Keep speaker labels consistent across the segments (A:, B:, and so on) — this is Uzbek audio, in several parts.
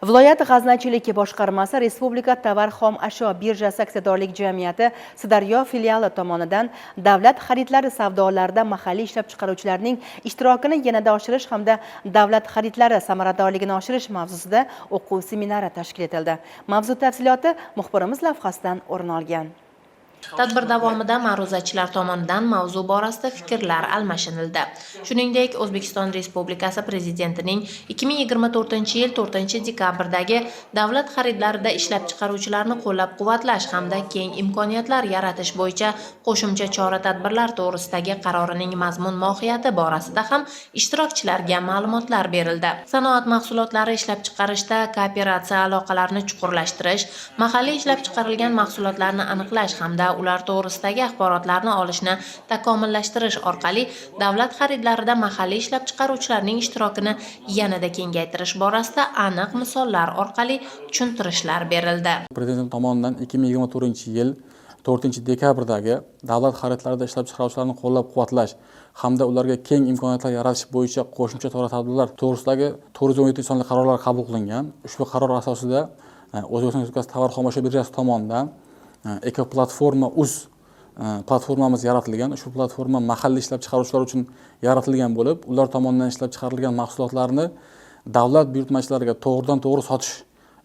A: Viloyat g'aznachiligi boshqarmasi Respublika tovar xom ashyo birjasi aksiyadorlik jamiyati Sirdaryo filiali tomonidan davlat xaridlari savdolarida mahalliy ishlab chiqaruvchilarning ishtirokini yanada oshirish hamda davlat xaridlari samaradorligini oshirish mavzusida o'quv seminari tashkil etildi. Mavzu tafsiloti muxbirimiz lavhasidan o'rin olgan.
B: Tadbir davomida ma'ruzachilar tomonidan mavzu borasida fikrlar almashinildi. Shuningdek, O'zbekiston Respublikasi Prezidentining 2024-yil 4-dekabrdagi davlat xaridlarida ishlab chiqaruvchilarni qo'llab-quvvatlash hamda keng imkoniyatlar yaratish bo'yicha qo'shimcha chora-tadbirlar to'g'risidagi qarorining mazmun-mohiyati borasida ham ishtirokchilarga ma'lumotlar berildi. Sanoat mahsulotlari ishlab chiqarishda kooperatsiya aloqalarini chuqurlashtirish, mahalliy ishlab chiqarilgan mahsulotlarni aniqlash hamda ular to'g'risidagi axborotlarni olishni takomillashtirish orqali davlat xaridlarida mahalliy ishlab chiqaruvchilarning ishtirokini yanada kengaytirish borasida aniq misollar orqali tushuntirishlar berildi.
C: Prezident tomonidan 2024-yil 4-dekabrdagi davlat xaridlarida ishlab chiqaruvchilarni qo'llab-quvvatlash hamda ularga keng imkoniyatlar yaratish bo'yicha qo'shimcha chora-tadbirlar to'g'risidagi 417 sonli qarorlar qabul qilingan. Ushbu qaror asosida O'zbekiston Respublikasi tovar xom ashyo birjasi tomonidan Ekoplatforma uz platformamiz yaratilgan. Ushbu platforma mahalliy ishlab chiqaruvchilar uchun yaratilgan bo'lib, ular tomonidan ishlab chiqarilgan mahsulotlarni davlat buyurtmachilariga to'g'ridan to'g'ri sotish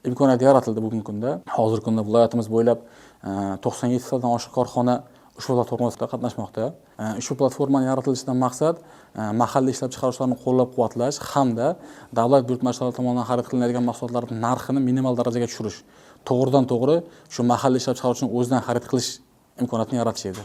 C: imkoniyati yaratildi bugungi kunda. Hozirgi kunda viloyatimiz bo'ylab 97 tadan oshiq korxona ushbu platformada qatnashmoqda. Ushbu platformani yaratilishidan maqsad mahalliy ishlab chiqaruvchilarni qo'llab-quvvatlash hamda davlat buyurtmachilari tomonidan xarid qilinadigan mahsulotlarning narxini minimal darajaga tushirish, to'g'ridan to'g'ri shu mahalliy ishlab chiqaruvchini o'zidan xarid qilish imkoniyatini yaratish edi.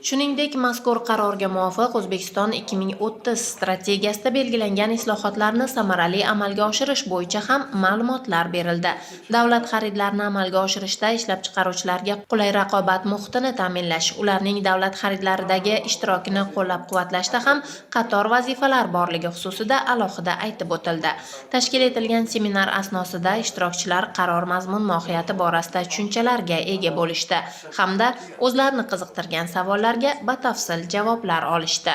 B: Shuningdek, mazkur qarorga muvofiq O'zbekiston 2030 strategiyasida belgilangan islohotlarni samarali amalga oshirish bo'yicha ham ma'lumotlar berildi. Davlat xaridlarini amalga oshirishda ishlab chiqaruvchilarga qulay raqobat muhitini ta'minlash, ularning davlat xaridlaridagi ishtirokini qo'llab-quvvatlashda ham qator vazifalar borligi xususida alohida aytib o'tildi. Tashkil etilgan seminar asnosida ishtirokchilar qaror mazmun-mohiyati borasida tushunchalarga ega bo'lishdi hamda o'zlarini qiziqtirgan savollarga batafsil javoblar olishdi.